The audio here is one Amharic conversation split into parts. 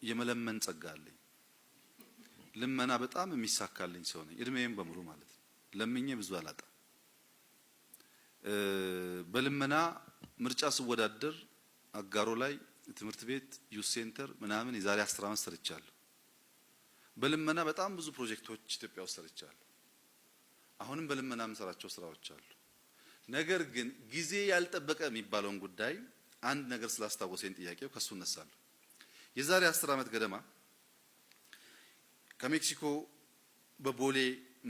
የመለመን ጸጋ አለኝ። ልመና በጣም የሚሳካልኝ ሰው ነኝ። እድሜዬም በሙሉ ማለት ነው። ለምኜ ብዙ አላጣም። በልመና ምርጫ ስወዳደር አጋሮ ላይ ትምህርት ቤት youth center ምናምን የዛሬ 10 ዓመት ሰርቻለሁ። በልመና በጣም ብዙ ፕሮጀክቶች ኢትዮጵያ ውስጥ ሰርቻለሁ። አሁንም በልመና የምሰራቸው ስራዎች አሉ። ነገር ግን ጊዜ ያልጠበቀ የሚባለውን ጉዳይ አንድ ነገር ስላስታወሰኝ ጥያቄው ከሱ እነሳለሁ። የዛሬ 10 ዓመት ገደማ ከሜክሲኮ በቦሌ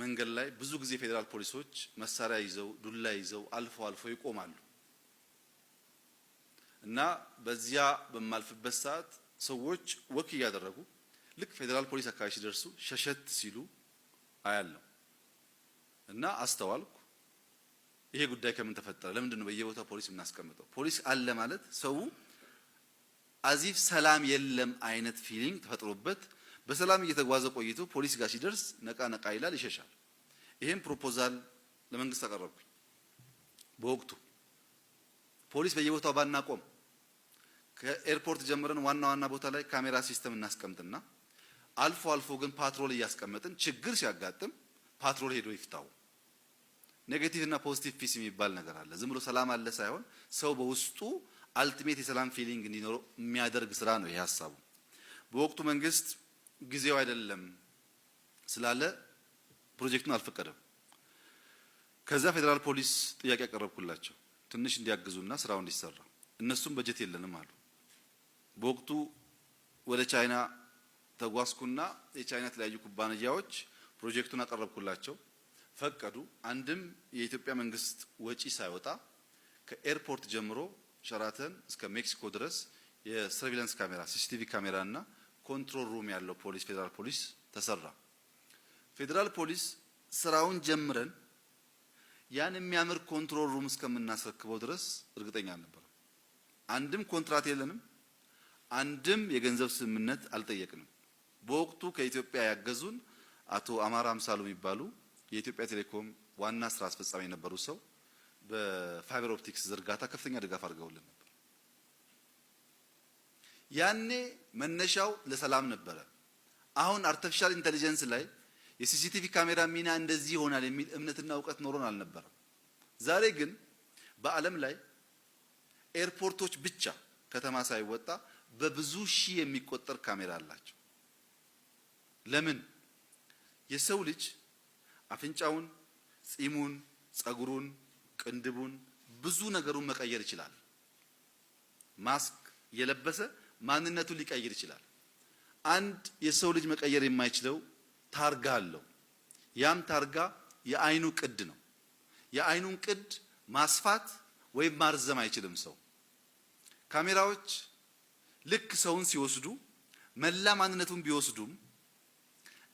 መንገድ ላይ ብዙ ጊዜ ፌዴራል ፖሊሶች መሳሪያ ይዘው፣ ዱላ ይዘው አልፎ አልፎ ይቆማሉ እና በዚያ በማልፍበት ሰዓት ሰዎች walk እያደረጉ ልክ ፌዴራል ፖሊስ አካባቢ ሲደርሱ ሸሸት ሲሉ አያለሁ እና አስተዋልኩ። ይሄ ጉዳይ ከምን ተፈጠረ? ለምንድን ነው በየቦታው ፖሊስ የምናስቀምጠው? ፖሊስ አለ ማለት ሰው as if ሰላም የለም አይነት feeling ተፈጥሮበት በሰላም እየተጓዘ ቆይቶ ፖሊስ ጋር ሲደርስ ነቃ ነቃ ይላል፣ ይሸሻል። ይሄን proposal ለመንግስት አቀረብኩኝ። በወቅቱ ፖሊስ በየቦታው ባናቆም፣ ከ airport ጀምረን ዋና ዋና ቦታ ላይ ካሜራ system እናስቀምጥና አልፎ አልፎ ግን patrol እያስቀመጥን ችግር ሲያጋጥም patrol ሄዶ ይፍታው። Negative እና positive peace የሚባል ነገር አለ። ዝም ብሎ ሰላም አለ ሳይሆን ሰው በውስጡ ultimate የሰላም feeling እንዲኖረው የሚያደርግ ስራ ነው ይሄ ሀሳቡ። በወቅቱ መንግስት ጊዜው አይደለም ስላለ ፕሮጀክቱን አልፈቀደም። ከዛ ፌዴራል ፖሊስ ጥያቄ ያቀረብኩላቸው ትንሽ እንዲያግዙና ስራው እንዲሰራ፣ እነሱም በጀት የለንም አሉ። በወቅቱ ወደ ቻይና ተጓዝኩና የቻይና የተለያዩ ኩባንያዎች ፕሮጀክቱን አቀረብኩላቸው፣ ፈቀዱ። አንድም የኢትዮጵያ መንግስት ወጪ ሳይወጣ ከ airport ጀምሮ ሸራተን እስከ ሜክሲኮ ድረስ የ surveillance ካሜራ፣ CCTV ካሜራ እና control room ያለው ፖሊስ፣ ፌዴራል ፖሊስ ተሰራ። ፌዴራል ፖሊስ ስራውን ጀምረን ያን የሚያምር control room እስከምናስረክበው ድረስ እርግጠኛ አልነበረም። አንድም ኮንትራት የለንም፣ አንድም የገንዘብ ስምምነት አልጠየቅንም። በወቅቱ ከኢትዮጵያ ያገዙን አቶ አማራ አምሳሉ የሚባሉ የኢትዮጵያ ቴሌኮም ዋና ስራ አስፈጻሚ የነበሩ ሰው በ fiber optics ዝርጋታ ከፍተኛ ድጋፍ አድርገውልን ነበር። ያኔ መነሻው ለሰላም ነበረ። አሁን artificial intelligence ላይ የ CCTV ካሜራ ሚና እንደዚህ ይሆናል የሚል እምነትና እውቀት ኖሮን አልነበረም። ዛሬ ግን በዓለም ላይ airport ኦች ብቻ ከተማ ሳይወጣ በብዙ ሺህ የሚቆጠር ካሜራ አላቸው። ለምን? የሰው ልጅ አፍንጫውን፣ ጺሙን፣ ጸጉሩን፣ ቅንድቡን፣ ብዙ ነገሩን መቀየር ይችላል። ማስክ የለበሰ ማንነቱን ሊቀይር ይችላል። አንድ የሰው ልጅ መቀየር የማይችለው ታርጋ አለው። ያም ታርጋ የአይኑ ቅድ ነው። የአይኑን ቅድ ማስፋት ወይም ማርዘም አይችልም ሰው። ካሜራዎች ልክ ሰውን ሲወስዱ መላ ማንነቱን ቢወስዱም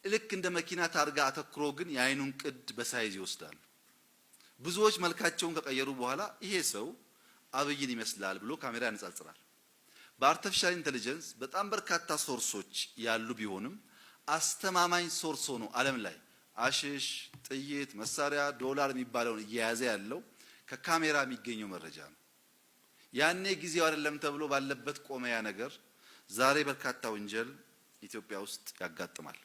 ልክ እንደ መኪና ታርጋ አተኩሮ ግን የአይኑን ቅድ በ size ይወስዳሉ። ብዙዎች መልካቸውን ከቀየሩ በኋላ ይሄ ሰው አብይን ይመስላል ብሎ ካሜራ ያነጻጽራል። በ artificial intelligence በጣም በርካታ source ኦች ያሉ ቢሆንም አስተማማኝ source ሆኖ ዓለም ላይ አሽሽ፣ ጥይት፣ መሳሪያ፣ ዶላር የሚባለውን እየያዘ ያለው ከካሜራ የሚገኘው መረጃ ነው። ያኔ ጊዜው አይደለም ተብሎ ባለበት ቆመ ያ ነገር። ዛሬ በርካታ ወንጀል ኢትዮጵያ ውስጥ ያጋጥማል።